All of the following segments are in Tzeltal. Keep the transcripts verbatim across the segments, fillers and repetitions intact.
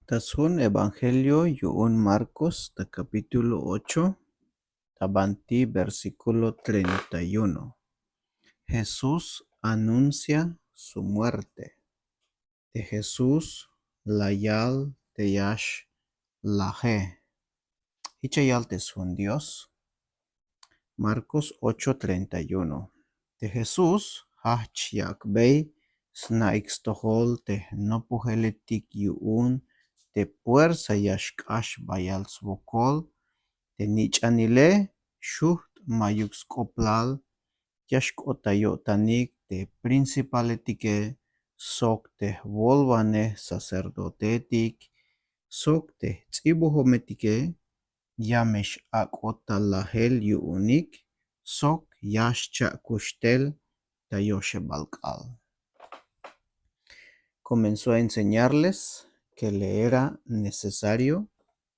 Ta sjun evangelio yu'un Marcos ta capítulo ocho, ta banti versículo treinta y uno. Jesús anuncia su muerte. Te Jesús la yal te ya xlaje. Jich ya yal te sjun Dios. Marcos ocho treinta y uno. Te Jesús jajch yak'bey sna'ik stojol te jnopojeletik yu'un te puersa ya xk'ax bayal swokol te nich'anile, xujt' ma'yuk sk'oplal ya xk'ot ta yo'tanik te principaletike sok te jwolwanej sacerdoteetik sok te jts'ibojometike, ya me x'ak'ot ta lajel yu'unik sok ya xcha'kuxtel ta yoxebal k'aal. Comenzó a enseñarles que le era necesario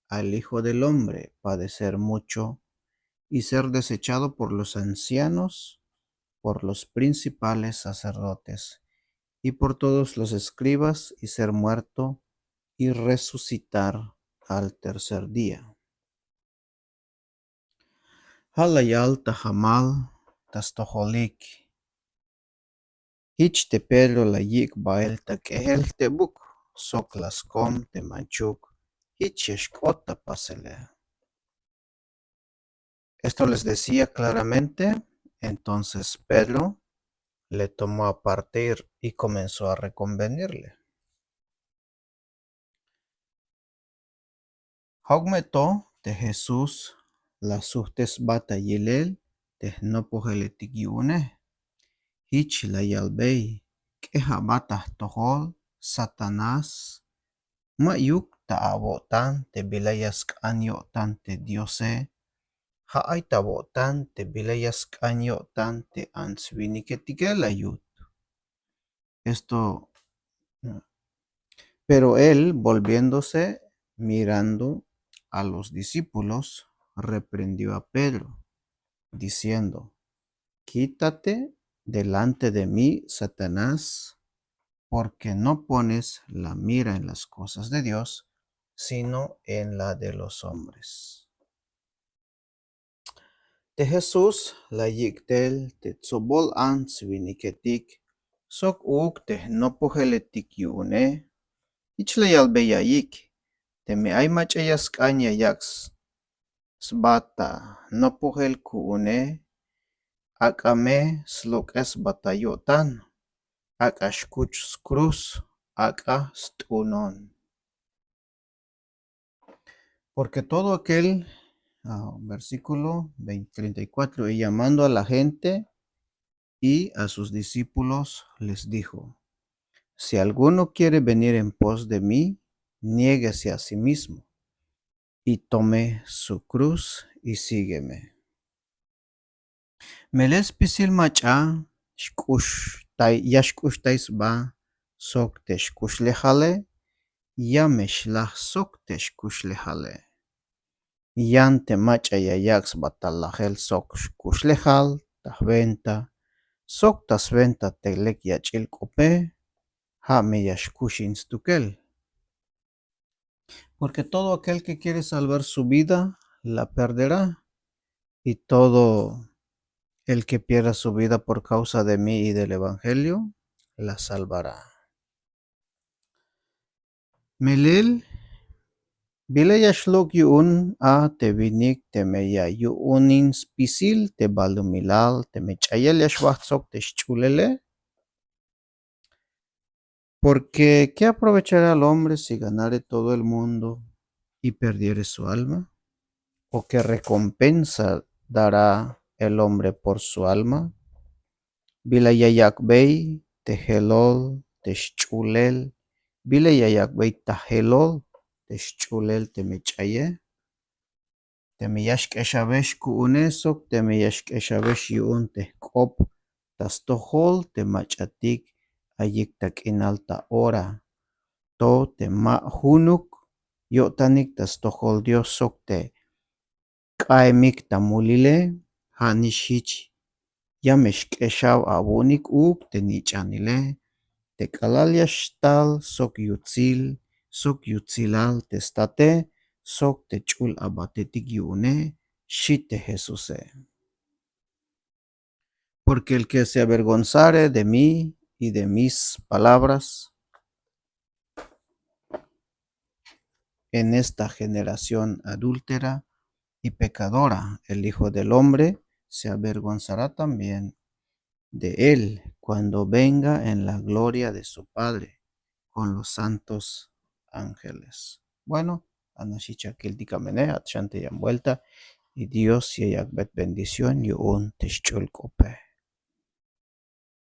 al Hijo del Hombre padecer mucho y ser desechado por los ancianos, por los principales sacerdotes y por todos los escribas, y ser muerto y resucitar al tercer día. Ja' la yal ta jamal ta stojolik. Jich te Pedro la yik' bael ta k'ejel jtebuk sok la skom te manchuk jich ya xk'ot ta pasele. Esto les decía claramente. Entonces Pedro le tomó aparte y, y comenzó a reconvenirle. Ja'uk me to te Jesús la sujt'es sba ta yilel te jnopojeletik yu'une. Jich la yalbey: K'eja sba ta jtojol, Satanás. Ma'yuk ta awo'tan te bila ya sk'an yo'tan te Diose, ja' ay ta awo'tan te bila ya sk'an yo'tan te ants winiketike, la yut. Esto, pero él, volviéndose, mirando a los discípulos, reprendió a Pedro, diciendo: Quítate delante de mí, Satanás, porque no pones la mira en las cosas de Dios, sino en la de los hombres. Te Jesús la yik' tel te tsobol ants winiketik sok uuk te jnopojeletik yu'une. Jich la yalbey ya'iyik: Teme ay mach'a ya sk'an ya yak' sba ta jnopojel ku'une, ak'a me slok'es sba ta yo'tan, ak'a xkuch skruz, ak'a st'unon. Porque todo aquel, ah, versículo veinte, treinta y cuatro, y llamando a la gente y a sus discípulos, les dijo: Si alguno quiere venir en pos de mí, niéguese a sí mismo y tome su cruz y sígueme. Melel spisil mach'a xk'uxtay, ya xk'uxtay sba sok te xkuxlejale, ya me xlaj sok te xkuxlejale. Yan te mach'a ya yak' sba ta lajel sok xkuxlejal, ta jwenta sok ta swenta te lek yach'il k'ope, ja' me ya xkuxin stukel. Porque todo aquel que quiere salvar su vida, la perderá, y todo el que pierda su vida por causa de mí y del evangelio, la salvará. Melel, bila ya xlok' yu'un a te winik teme ya yu'unin spisil te balumilal teme ch'ayel ya xbajt' sok te xch'ulele. Porque, ¿qué aprovechará el hombre si ganare todo el mundo y perdiere su alma? ¿O qué recompensa dará el hombre por su alma? Bila ya yak'bey te jelol te xch'ulel, bila ya yak'bey ta jelol te xch'ulel teme ch'aye. Teme ya xk'exawex ku'une sok teme ya xk'exawex yu'un te jk'op ta stojol te mach'atik ayik ta k'inal ta ora. To te ma junuk yo'tanik ta stojol Dios sok te k'aemik ta mulile, ja' nix jich ya me xk'exaw awu'unik uuk te nich'anile, te k'alal ya xtal sok yutsil sok yutsilal te state sok te ch'ul abatetik yu'une, xi te Jesuse. Porque el que se avergonzare de mí y de mis palabras en esta generación adúltera y pecadora, el Hijo del Hombre se avergonzará también de él cuando venga en la gloria de su Padre con los santos ángeles. Bueno, anaxi chakiltik amene, atxan te yan buelta, y Dios ya yak'bet bendición yu'un te xch'ul k'ope.